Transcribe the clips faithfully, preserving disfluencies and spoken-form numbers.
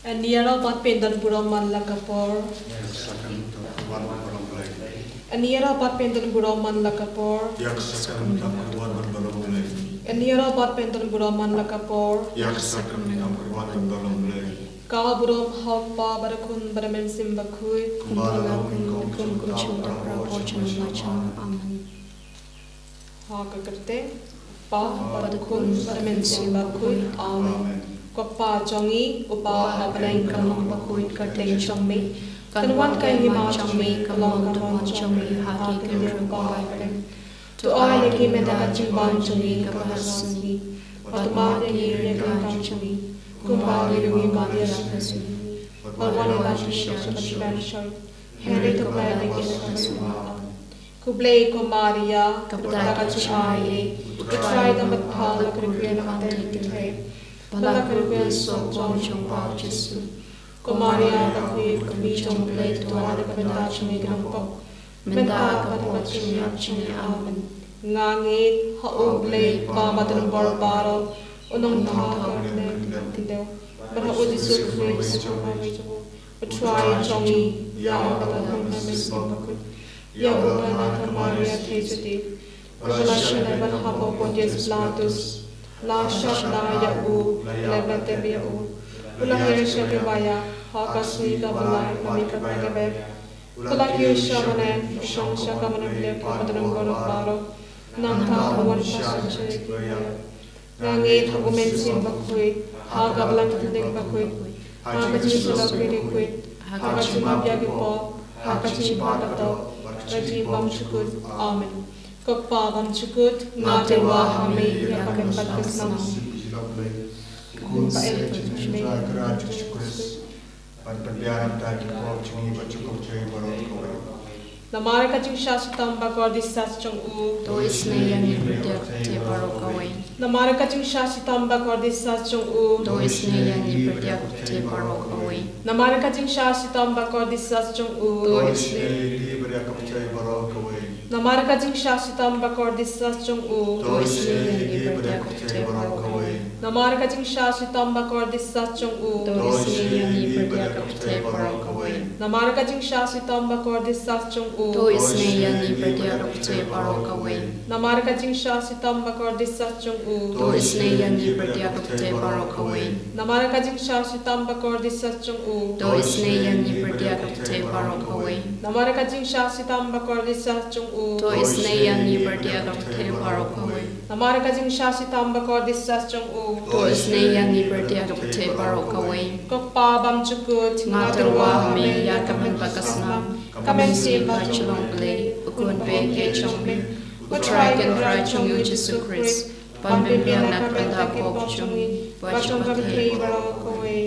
Aniara bat pendon burom man la ka por. Aniara bat pendon burom man la ka por. Aniara bat pendon burom man la ka por. Ka burom ha u Kpa bad u Khun bad u Mynsiem Bakhuid. Kumba la long nyngkong, kum kum shym la ka por, junom la junom. Amen. Ha ka kyrteng Kpa bad u Khun bad u Mynsiem Bakhuid. Amen. Ko Kpa jong ngi uba ha bneng, kan long bakhuid ka kyrteng jong me. Kan wan ka hima jong me, kan long ka mon jong me ha ki kynruk kumba ha bneng. To ai ïa ngi mynta ka jingbam jong ngi kaba ha sngi. Bad map ïa ngi ïa ki kam jong ngi, kumba ngi ruh ngi map ïa ki. Bad wat ïalam sha ka jingpynshoi, hynrei to pynlong ïa ngi na ka bymman. Khublei ko Maria, kaba da ka jingai, U Trai u don bad pha, la ka rkhie na ka bynta ki kynthei, bad la ka rkhie u sawkun jong pha u Jisu. Ko Maria bakhuid, ko Kmie jong U Blei, to duwai ïa ngi ki nongpop, mynta bad ha ka por jong ka jingïap jong ngi. Amen. Nga ngeit ha U Blei Kpa Badonbor Baroh, U Nongthaw ka bneng bad ka khyndew, bad ha U Jisu Khrist, U Trai jong ngi, ïa uba la hur ha U Mynsiem Bakhuid, ïa uba na ka Maria theisotti, uba la shah leh ban hapoh Pontius Pilatus, la shah bnai ïa u, la leit bad ïa u, u la hiar sha ki baïa, ha ka sngi kaba lai, la mih katto katne, u la kiew sha bneng, u shong sha ka bynta u Blei Kpa Badonbor Baroh. Nangta u wan sha ka jingïaid. Nga ngeit ha U Mynsiem Bakhuid, ha ka Balang Khyndiat Bakhuid, ha ka jingïasyllok ki riewkhuid, ha ka jingmap ïa ki pop, ha ka jingpyrkhat katto, bad ka jingbymjukut. Amen. Ko Kpa bymjukut, nga tyrwa ha me ïa ka bynta ka snam. Kumba ha ka jingïaid jong U Trai Jisu Khrist. Ban pynbiang na ka bynta ki pop jong ngi bad jong ka pyrthei baroh kawei. Namar ka jingshah shitom bakordit sach jong u, to isynei ïa ngi bad ïa ka pyrthei baroh kawei. Namar ka jingshah shitom bakordit sach jong u, to isynei ïa ngi bad ïa ka pyrthei baroh kawei. Namar ka jingshah shitom bakordit sach jong u, to isynei ïa ngi bad ïa ka pyrthei baroh kawei. Namar ka jingshah shitom bakordit sach jong u, to isynei ïa ngi bad ïa ka pyrthei baroh kawei. Namar ka jingshah shitom bakordit sach jong u, to isynei ïa ngi bad ïa ka pyrthei baroh kawei. Namar ka jingshah shitom bakordit sach jong u, to isynei ïa ngi bad ïa ka pyrthei baroh kawei. Namar ka jingshah shitom bakordit sach jong u, to isynei ïa ngi bad ïa ka pyrthei baroh kawei. Namar ka jingshah shitom bakordit sach jong u, to isynei ïa ngi bad ïa ka pyrthei baroh kawei. Namar ka jingshah shitom bakordit sach jong u, to isynei ïa ngi bad ïa ka pyrthei baroh kawei. Namar ka jingshah shitom bakordit sach jong u, to isynei ïa ngi bad ïa ka pyrthei baroh kawei. Ko Kpa bymjukut, nga tyrwa ha me ïa ka bynta ka snam, ka mynsiem ba shlong Blei, U Khun bad U Kpa jong me, U Trai Kynrad jong ngi U Jisu Khrist, ban pynbiang na ka bynta ki pop jong ngi bad jong ka pyrthei baroh kawei.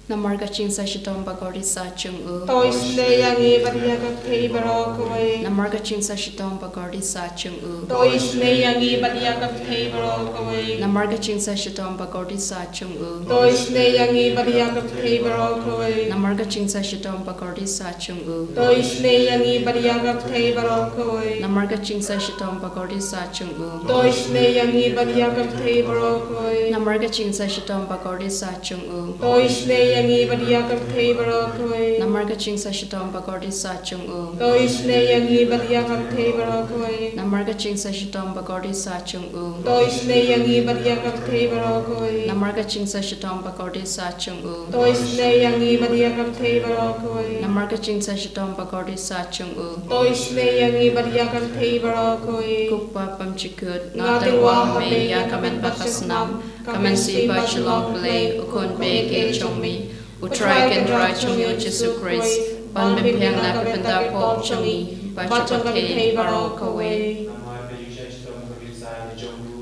Namar ka jingshah shitom bakordit sach jong u, to isynei ïa ngi bad ïa ka pyrthei baroh kawei. Namar ka jingshah shitom bakordit sach jong u, to isynei ïa ngi bad ïa ka pyrthei baroh kawei. Namar ka jingshah shitom bakordit sach jong u, to isynei ïa ngi bad ïa ka pyrthei baroh kawei. Namar ka jingshah shitom bakordit sach jong u, to isynei ïa ngi bad ïa ka pyrthei baroh kawei. Namar ka jingshah shitom bakordit sach jong u, to isynei ïa ngi bad ïa ka pyrthei baroh kawei. Namar ka jingshah shitom bakordit sach jong u, to isynei ïa ngi bad ïa ka pyrthei baroh kawei. Namar ka jingshah shitom bakordit sach jong u, to isynei ïa ngi bad ïa ka pyrthei baroh kawei. Namar ka jingshah shitom bakordit sach jong u, to isynei ïa ngi bad ïa ka pyrthei baroh kawei. Namar ka jingshah shitom bakordit sach jong u, to isynei ïa ngi bad ïa ka pyrthei baroh kawei. Namar ka jingshah shitom bakordit sach jong u, to isynei ïa ngi bad ïa ka pyrthei baroh kawei. Ko Kpa bymjukut, nga tyrwa ha me ïa ka bynta ka snam, ka mynsiem ba shlong Blei, U Khun bad U Kpa jong me, U Trai Kynrad jong ngi U Jisu Khrist, ban pynbiang na ka bynta ki pop jong ngi bad jong ka pyrthei baroh kawei.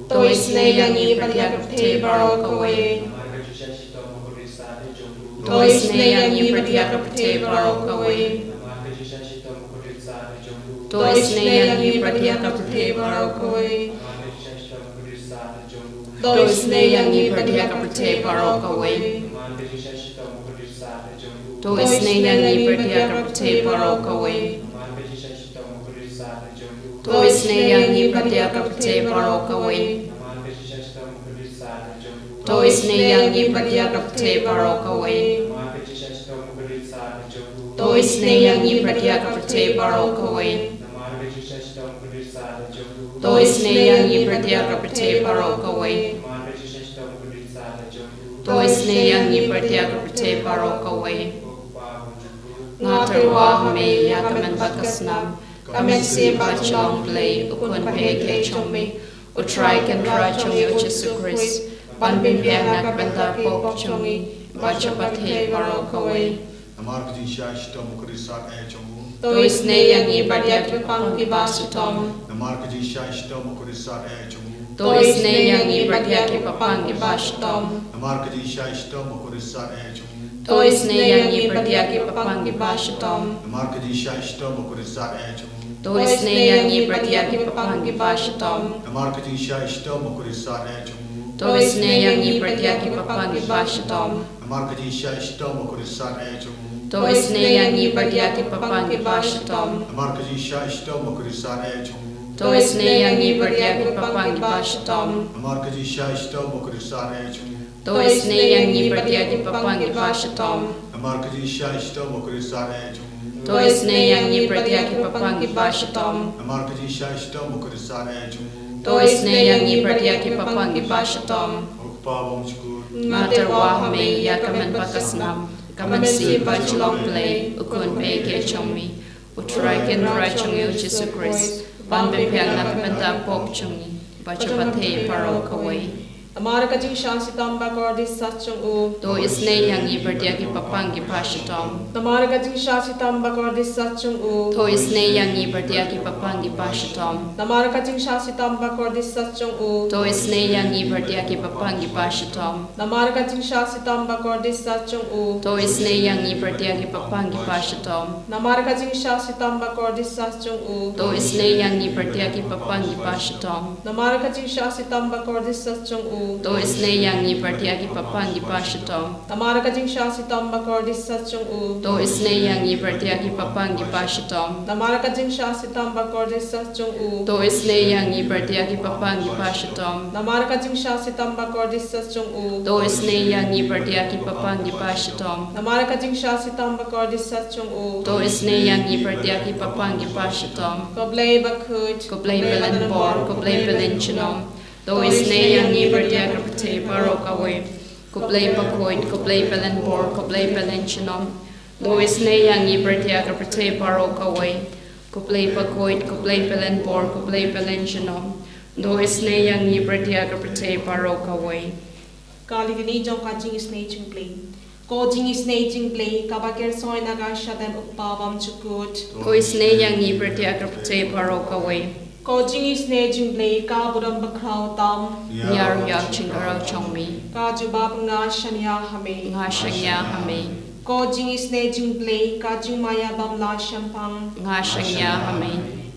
To isynei ïa ngi bad ïa ka pyrthei baroh kawei. To isynei ïa ngi bad ïa ka pyrthei baroh kawei. To isynei ïa ngi bad ïa ka pyrthei baroh kawei. To isynei ïa ngi bad ïa ka pyrthei baroh kawei. To isynei ïa ngi bad ïa ka pyrthei baroh kawei. To isynei ïa ngi bad ïa ka pyrthei baroh kawei. To isynei ïa ngi bad ïa ka pyrthei baroh kawei. To isynei ïa ngi bad ïa ka pyrthei baroh kawei. Namar ka jingshisha shitom ka dei sah da jong u. To isynei ïa ngi bad ïa ka pyrthei baroh kawei. Namar ka jingshisha shitom ka dei sah da jong u. To isynei ïa ngi bad ïa ka pyrthei baroh kawei. Ko Kpa ba jong u. Nga tyrwa ha me ïa ka men bad ka snam, ka mynsiem bad ka jinglong Blei, U Khun bahakhlieh jong me, U Trai Kynrad jong ngi U Jisu Khrist, ban pynbiang na ka bynta ka pop jong ngi bad jong ka pyrthei baroh kawei. Namar ka jingshisha shitom u Khrist eh jong u. To isynei ïa ngi bad ïa ki paidbah shitom. Namar ka jingshisha shitom u Khrist eh jong u. To isynei ïa ngi bad ïa ki paidbah shitom. Namar ka jingshisha shitom u Khrist eh jong u. To isynei ïa ngi bad ïa ki paidbah shitom. Namar ka jingshisha shitom u Khrist eh jong u. To isynei ïa ngi bad ïa ki paidbah shitom. Namar ka jingshisha shitom u Khrist eh jong u. To isynei ïa ngi bad ïa ki paidbah shitom. Namar ka jingshisha shitom u Khrist eh jong u. To isynei ïa ngi bad ïa ki paidbah shitom. Namar ka jingshisha shitom u Khrist eh jong u. To isynei ïa ngi bad ïa ki paidbah shitom. Namar ka jingshisha shitom u Khrist eh jong u. To isynei ïa ngi bad ïa ki paidbah shitom. Namar ka jingshisha shitom u Khrist eh jong u. To isynei ïa ngi bad ïa ki paidbah shitom. Namar ka jingshisha shitom u Khrist eh jong u. To isynei ïa ngi bad ïa ki paidbah shitom. Ko Kpa ba jong u. Nga tyrwa ha me ïa ka men bad ka snam, ka mynsiem bad ka jinglong Blei, U Khun bahakhlieh jong me, U Trai Kynrad jong ngi U Jisu Khrist, ban pynbiang na ka bynta ka pop jong ngi bad jong ka pyrthei baroh kawei. Namar ka jingshisha shitom ba kordit sah jong u. To isynei ïa ngi bad ïa ki paidbah shitom. Namar ka jingshisha shitom ba kordit sah jong u. To isynei ïa ngi bad ïa ki paidbah shitom. Namar ka jingshisha shitom ba kordit sah jong u. To isynei ïa ngi bad ïa ki paidbah shitom. Namar ka jingshisha shitom ba kordit sah jong u. To isynei ïa ngi bad ïa ki paidbah shitom. Namar ka jingshisha shitom ba kordit sah jong u. To isynei ïa ngi bad ïa ki paidbah shitom. Namar ka jingshisha shitom ba kordit sah jong u. To isynei ïa ngi bad ïa ki paidbah shitom. Namar ka jingshisha shitom ba kordit sah jong u. To isynei ïa ngi bad ïa ki paidbah shitom. Namar ka jingshisha shitom ba kordit sah jong u. To isynei ïa ngi bad ïa ki paidbah shitom. Namar ka jingshisha shitom ba kordit sah jong u. To isynei ïa ngi bad ïa ki paidbah shitom. Namar ka jingshisha shitom ba kordit sah jong u. To isynei ïa ngi bad ïa ki paidbah shitom. Ko Blei bakhuid. Ko Blei ba lyngkor, ko Blei ba lynjnong. To isynei ïa ngi bad ïa ka pyrthei baroh kawei. Ko Blei bakhuid, ko Blei ba lyngkor, ko Blei ba lynjnong. To isynei ïa ngi bad ïa ka pyrthei baroh kawei. Ko Blei bakhuid, ko Blei ba lyngkor, ko Blei ba lynjnong. To isynei ïa ngi bad ïa ka pyrthei baroh kawei. Ka Litany jong ka jingisynei jong U Blei. Ko jingisynei jong U Blei, kaba kyrshoi na ka shadem U Kpa bymjukut. Ko isynei ïa ngi bad ïa ka pyrthei baroh kawei. Ko jingisynei jong U Blei, ka burom bakhraw tam. Ïa ruh ïa ka jingkhraw jong me. Ka jubab, nga shaniah ha me. Nga shaniah ha me. Ko jingisynei jong U Blei, ka jingmaïa bym lah shemphang. Nga shaniah ha me.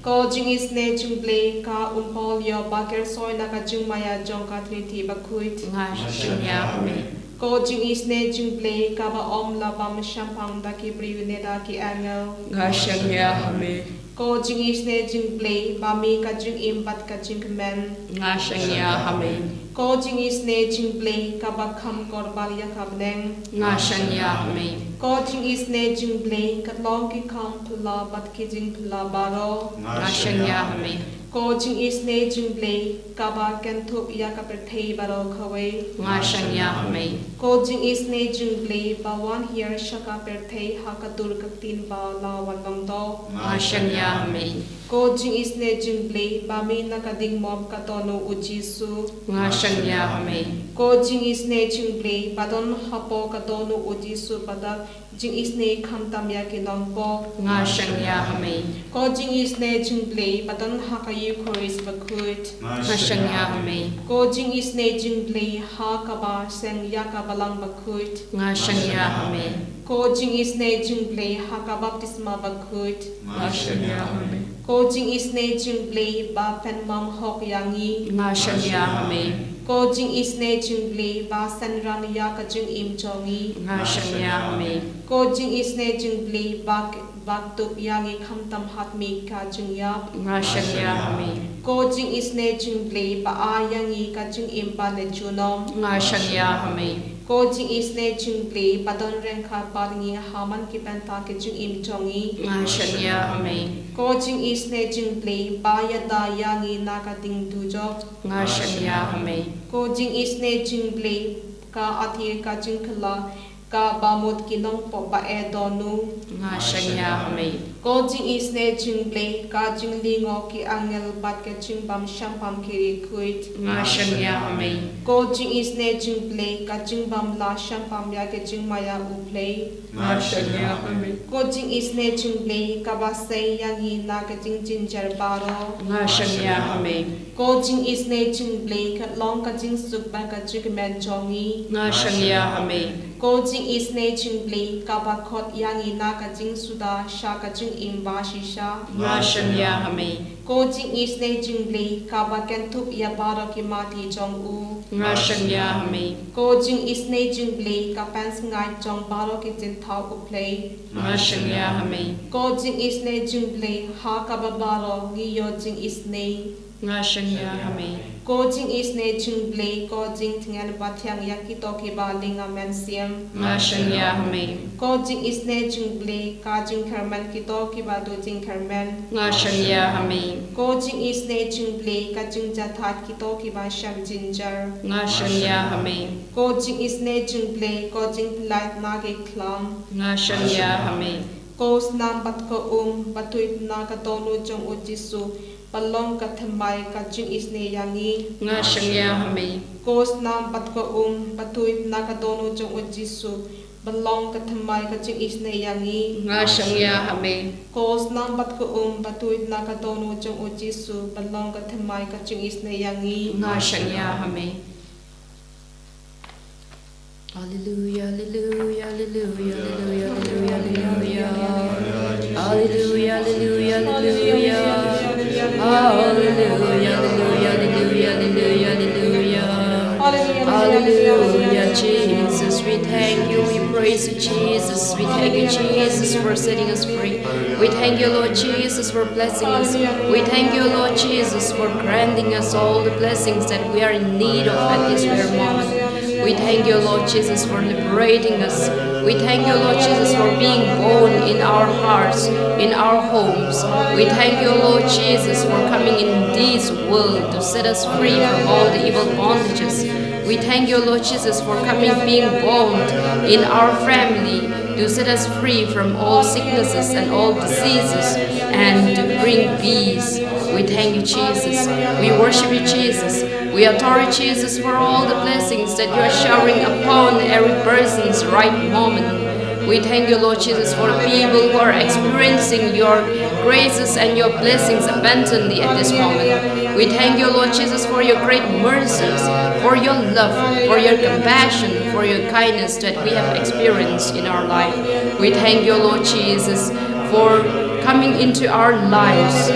Ko jingisynei jong U Blei, ka umphol ïoh ba kyrshoi na ka jingmaïa jong ka Trinity bakhuid. Nga shaniah ha me. Ko jingisynei jong U Blei, kaba ym lah bam shemphang da ki briew ne da ki angel. Nga shaniah ha me. Ko jingisynei jong U Blei, ba mih ka jingim bad ka jingkmen. Nga shaniah ha me. Ko jingisynei jong U Blei, kaba kham kordor ïa ka bneng. Nga shaniah ha me. Ko jingisynei jong U Blei, ka long ki kham phylla bad ki jingphylla baroh. Nga shaniah ha me. Ko jingisynei jong U Blei, kaba kynthup ïa ka pyrthei baroh kawei. Nga shaniah ha me. Ko jingisynei jong U Blei, ba wan hiar sha ka pyrthei ha ka dur ka ktien ba la wan long doh. Nga shaniah ha me. Ko jingisynei jong U Blei, ba mih na ka diengmop ka don u Jisu. Nga shaniah ha me. Ko jingisynei jong U Blei, ba don hapoh ka don u Jisu bad ka jingisynei khamtam ïa ki nongpop. Nga shaniah ha me. Ko jingisynei jong U Blei, ba don ha ka Eukharist bakhuid. Nga shaniah ha me. Ko jingisynei jong U Blei, ha kaba seng ïa ka balang bakhuid. Nga shaniah ha me. Ko jingisynei jong U Blei, ha ka baptisma bakhuid. Nga shaniah ha me. Ko jingisynei jong U Blei, ba pynmong hok ïa ngi. Nga shaniah ha me. Ko jingisynei jong U Blei, ba synran ïa ka jingim jong ngi. Nga shaniah ha me. Ko jingisynei jong U Blei, ba, ba tup ïa ngi khamtam ha khmih ka jingïap. Nga shaniah ha me. Ko jingisynei jong U Blei, ba ai ïa ngi ka jingim ba la junom. Nga shaniah ha me. Ko jingisynei jong U Blei, ba don ryngkat bad ngi ha man ki bynta ki jingim jong ngi. Nga shaniah ha me. Ko jingisynei jong U Blei, ba ïada ïa ngi na ka ding dujok. Nga shaniah ha me. Ko jingisynei jong U Blei, ka aiti ka jingkylla, kaba mut ki nongpop ba-e dohnud. Nga shaniah ha me. Ko jingisynei jong U Blei, ka jinglyngngoh ki angel bad ka jingbym shemphang ki riewkhuid. Nga shaniah ha me. Ko jingisynei jong U Blei, ka jingbym lah shemphang ïa ka jingmaïa U Blei. Nga shaniah ha me. Ko jingisynei jong U Blei, kaba sei ïa ngi na ka jingjynjar baroh. Nga shaniah ha me. Ko jingisynei jong U Blei, ka long ka jingsuk bad ka jingkmen jong ngi. Nga shaniah ha me. Ko jingisynei jong U Blei, kaba khot ïa ngi na ka jingsuda sha ka jingim bashisha. Nga shaniah ha me. Ko jingisynei jong U Blei, kaba kynthup ïa baroh ki mati jong u. Nga shaniah ha me. Ko jingisynei jong U Blei, ka pynsngaid jong baroh ki jingthaw U Blei. Nga shaniah ha me. Ko jingisynei jong U Blei, ha kaba baroh ngi ïoh jingisynei. Nga shaniah ha me. Ko jingisynei jong U Blei, ko jingtngen bathiang ïa kito kiba lynga mynsiem. Nga shaniah ha me. Ko jingisynei jong U Blei, ka jingkyrmen kito kiba duh jingkyrmen. Nga shaniah ha me. Ko jingisynei jong U Blei, ka jingjahthait kito kiba shem jynjar. Nga shaniah ha me. Ko jingisynei jong U Blei, ko jingpyllait na ki khlam. Nga shaniah ha me. Ko snam bad ko um, ba tuid na ka dohnud jong u Jisu, ba long ka thymmai ka jingisynei ïa ngi. Nga shaniah ha me. Ko snam bad ko um, ba tuid na ka dohnud jong u Jisu, ba long ka thymmai ka jingisynei ïa ngi. Nga shaniah ha me. Ko snam bad ko um, ba tuid na ka dohnud jong u Jisu, ba long ka thymmai ka jingisynei ïa ngi. Nga shaniah ha me. Hallelujah, hallelujah, hallelujah, hallelujah, hallelujah, hallelujah. Hallelujah, hallelujah, hallelujah. Hallelujah, hallelujah, hallelujah, hallelujah, hallelujah. Hallelujah, Jesus. We thank you, we praise you, Jesus. We thank you, Jesus, for setting us free. We thank you, Lord Jesus, for blessing us. We thank you, Lord Jesus, for granting us all the blessings that we are in need of at this very moment. We thank you, Lord Jesus, for liberating us. We thank you, Lord Jesus, for being born in our hearts, in our homes. We thank you, Lord Jesus, for coming in this world to set us free from all the evil bondages. We thank you, Lord Jesus, for coming, being born in our family to set us free from all sicknesses and all diseases and to bring peace. We thank you, Jesus. We worship you, Jesus. We adore you, Jesus, for all the blessings that you are showering upon every person's right moment. We thank you, Lord Jesus, for the people who are experiencing your graces and your blessings abundantly at this moment. We thank you, Lord Jesus, for your great mercies, for your love, for your compassion, for your kindness that we have experienced in our life. We thank you, Lord Jesus, for coming into our lives.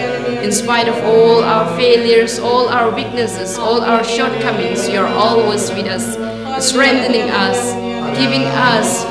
In spite of all our failures, all our weaknesses, all our shortcomings, you're always with us, strengthening us, giving us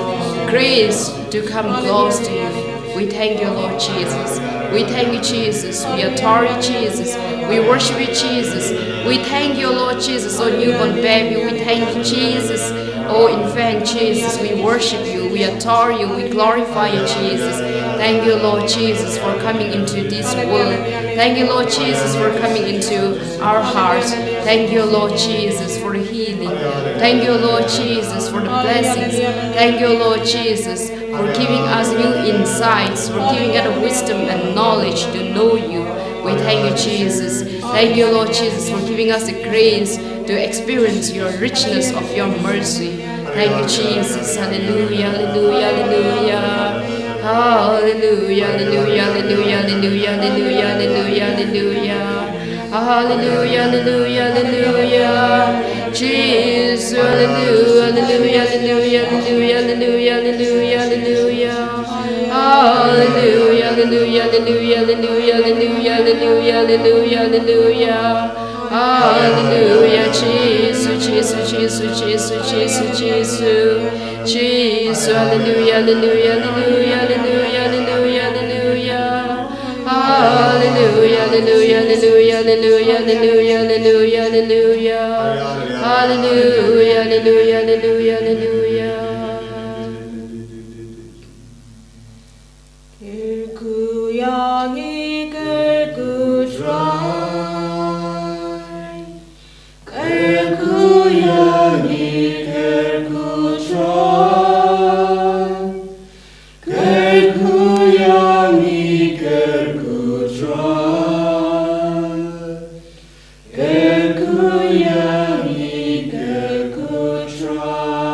grace to come close to you. We thank you, Lord Jesus. We thank you, Jesus. We adore you, Jesus. We worship you, Jesus. We thank you, Lord Jesus. Oh, newborn baby, we thank you, Jesus. Oh, infant Jesus, we worship you, we adore you, we glorify you, Jesus. Thank you, Lord Jesus, for coming into this world. Thank you, Lord Jesus, for coming into our hearts. Thank you, Lord Jesus, for the healing. Thank you, Lord Jesus, for the blessings. Thank you, Lord Jesus, for giving us new insights, for giving us the wisdom and knowledge to know you. We thank you, Jesus. Thank you, Lord Jesus, for giving us the grace to experience your richness of your mercy. Thank you, Jesus. Hallelujah, hallelujah, hallelujah. Hallelujah, hallelujah, hallelujah, hallelujah, hallelujah, hallelujah, hallelujah. Hallelujah, hallelujah, hallelujah. Jesus, hallelujah, hallelujah, hallelujah, hallelujah, hallelujah, hallelujah, hallelujah. Hallelujah, hallelujah, hallelujah, hallelujah, hallelujah, hallelujah, hallelujah. Hallelujah, Jesus, Jesus, Jesus, Jesus, Jesus, Jesus. Jesus, hallelujah, hallelujah, hallelujah, hallelujah, hallelujah, hallelujah. Hallelujah. Hallelujah, hallelujah, hallelujah, hallelujah, hallelujah, hallelujah. Hallelujah, hallelujah, hallelujah, hallelujah. Kyrkhu ïa ngi, kyrkhu Trai. Kyrkhu ïa ngi, kyrkhu Trai. Kyrkhu ïa ngi, kyrkhu Trai. Kyrkhu ïa ngi, kyrkhu Trai.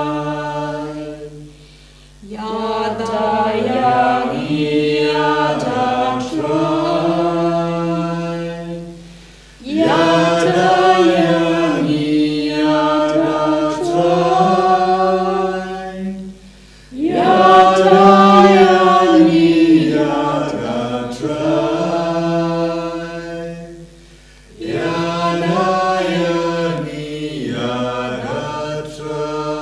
Ïada ïa ngi, ïada Trai. Ïada ïa ngi, ïada Trai. Ïada ïa ngi, ïada Trai. Ïada ïa ngi, ïada Trai.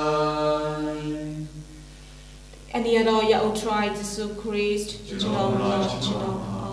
Ngi ïaroh ïa U Trai Jisu Khrist, junom noh, junom.